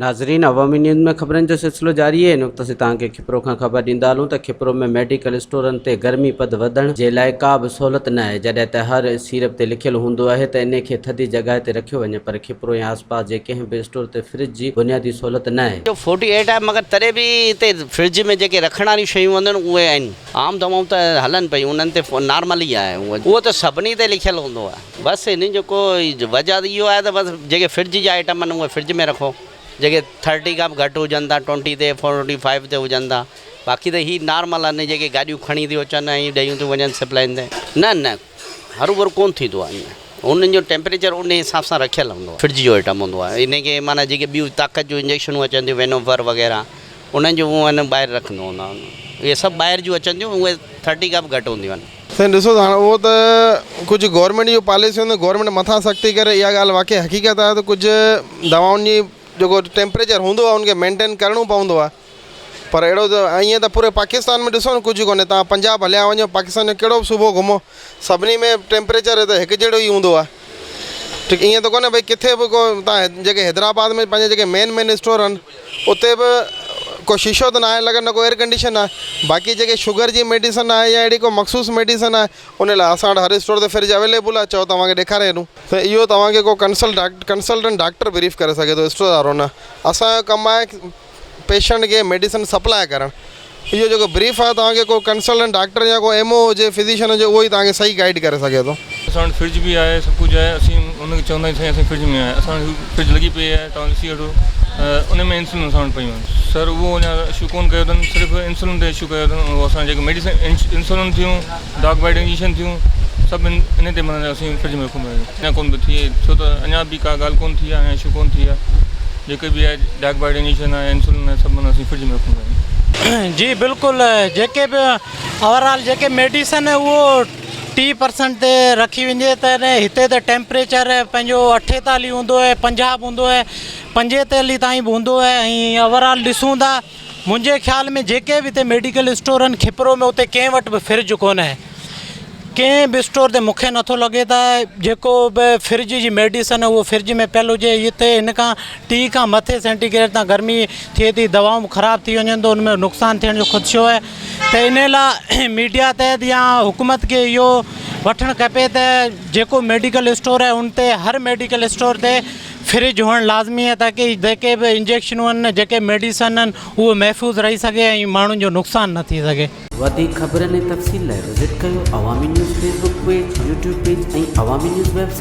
ناظرين عوامي نيوز ۾ خبرن جو سلسلو جاري آهي ان وقت اسين توهان کي کپرو کان خبر ڏيندا هلون ته کپرو ۾ ميڊيڪل اسٽورن تي گرمي پد وڌڻ جي لاء ڪا به سهولت نه آهي جڏهن ته هر سيرپ تي لکيل هوندو آهي ته انهي کي ٿڌي جڳهه تي رکيو وڃي پر کپرو يا آسپاس جي ڪنهن به اسٽور تي فرج جي بنيادي سهولت نه آهي. جو فورٽي ايٽ آهي مگر تڏهن به هتي فرج ۾ جيڪي رکڻ واريون شيون هونديون آهن اهي آهن عام دوائون ته هلن پيون انهن تي نارمل ئي آهي اهو ته سڀني تي لکيل هوندو آهي. بس انهن جو ڪو وجه اهو آهي ته بس جيڪي فرج جا آئٽم آهن اهي فرج ۾ رکو جيڪي ٿرٽي کان به گهٽ هجن ٿا ٽونٽي تي فورٽي فائيو تي هجن ٿا باقي ته هي نارمل آهن جيڪي گاڏيون کڻي ٿيون اچن ۽ ڏيون ٿيون وڃن سپلائن تي نه نه هروڀرو ڪونه ٿيندو آهي انهن جو ٽيمپريچر ان حساب سان رکيل هوندو آهي فرج جو آئٽم هوندو آهي ان کي معنيٰ جيڪي ٻيون طاقت جون انجيڪشنون اچن ٿيون وينوفر وغيره انهن جو اهي ٻاهر رکندا هوندا آهن اهي سڀ ٻاهر جون اچن ٿيون اهي ٿرٽي کان به گهٽ هونديون آهن. سائين ڏسو ته هاڻ اهو ته ڪجهه گورنمينٽ جون پاليسيون آهن گورنمينٽ مٿان سختي ڪري اها ڳالهه واقعي حقيقت آهي ته ڪجهه دوائن جي جيڪو ٽيمپريچر هوندو آهي ان کي مينٽين ڪرڻو پوندو آهي پر اهڙو ته ائين ته پوري پاڪستان ۾ ڏسو نه ڪجهه ڪونهي توهان پنجاب هليا وڃو پاڪستان جو ڪهڙو به صوبو گهمو سڀني ۾ ٽيمپريچر ته هڪ جهڙو ئي هوندو آهي ٺيڪ ائين ته ڪونهي ڀئي ڪٿي به ڪو توهان جيڪي حيدرآباد ۾ پنهنجا جيڪي مين مين اسٽور آهن اتي به ڪو شيشو ته ناهي لڳل نه ڪو ايئر ڪنڊيشن آهي باقي جيڪي شگر جي ميڊيسن آهي يا اهڙي ڪو مخصوص ميڊيسن آهي ان لاء اسان وٽ هر اسٽور تي فرج اويليبل آهي چئو توهان کي ڏيکاري هلون. سائين اهو توهان کي ڪو ڪنسلٽ ڪنسلٽنٽ ڊاڪٽر بريف ڪري سگهي ٿو اسٽور وارو نه اسان جو ڪم آهي پيشنٽ کي ميڊيسن سپلاء ڪرڻ اهو جيڪو بريف آهي توهان کي ڪو ڪنسلٽنٽ ڊاڪٽر يا ڪو ايم او هجي فزيشن هجي اهو ئي توهان کي صحيح گائيڊ ڪري سگهي ٿو. اسان وٽ فرج به آهي سڀ ڪجهه آهي اسين ان کي چوندا آهيون سائين اسان فرج ۾ آهي اسان وٽ فرج لڳي پئي آهي توهان ڏسي وٺو ان ۾ انسولين اسان وٽ پيون آهن سر اهو اڃا اشو ڪون ڪيو اٿن صرف انسولين تي اشو ڪيو اٿن اهو اسان جيڪي ميڊيسن انسولين ٿيون ڊاڪ بائيٽ انجيڪشن ٿيون سڀ ان تي معنيٰ اسين فرج ۾ رکون پيا اڃا ڪون پيو ٿئي ڇو ته اڃا به ڪا ڳالهه ڪون ٿي آهي اشو ڪون ٿي آهي جيڪي به آهي ڊاڪ بائيٽ انجيڪشن آهي انسولين آهي سڀ معنيٰ اسين فرج ۾ رکون پيا. جي بلڪل جيڪي به اوور آل جيڪي ميڊيسن اهو ٽي پرسنٽ تي رکي وڃي ته هتي ته ٽيمپريچر پنهنجو اٺيتاليهه هوندو آهي پنجاهه به هوندو آهي پنجيتاليهه تائين به هوندو آهي ۽ اوور آل ڏسون ٿا منهنجي خيال ۾ جيڪي به هتي ميڊيڪل اسٽور آهن کپرو ۾ اتي ڪنهن وٽ به فرج ڪونهي ڪنهن به اسٽور تي مونکي نٿو لڳي ته جيڪو به فرج جي ميڊيسن اهو فرج ۾ پيل هجي هتي هن کان ٽي کان مٿي سينٽي گريڊ تان گرمي ٿئي ٿي دوائون خراب ٿي وڃن ته ان ۾ نقصان ٿيڻ جو خدشو آهي ته ان لاء ميڊيا تحت يا حڪومت کي اهو وٺڻ کپي ته جيڪو ميڊيڪل اسٽور آهي ان تي هر ميڊيڪل اسٽور تي فرج هئڻ لازمي آهي تاڪه جيڪي به انجيڪشنون آهن جيڪي ميڊيسن آهن اهو محفوظ رهي سگهي ۽ ماڻهن جو نقصان نه ٿي سگهي. وڌيڪ خبرن ۽ تفصيل لاء وزٽ ڪيو Awami news Facebook page, YouTube page ۽ Awami news website.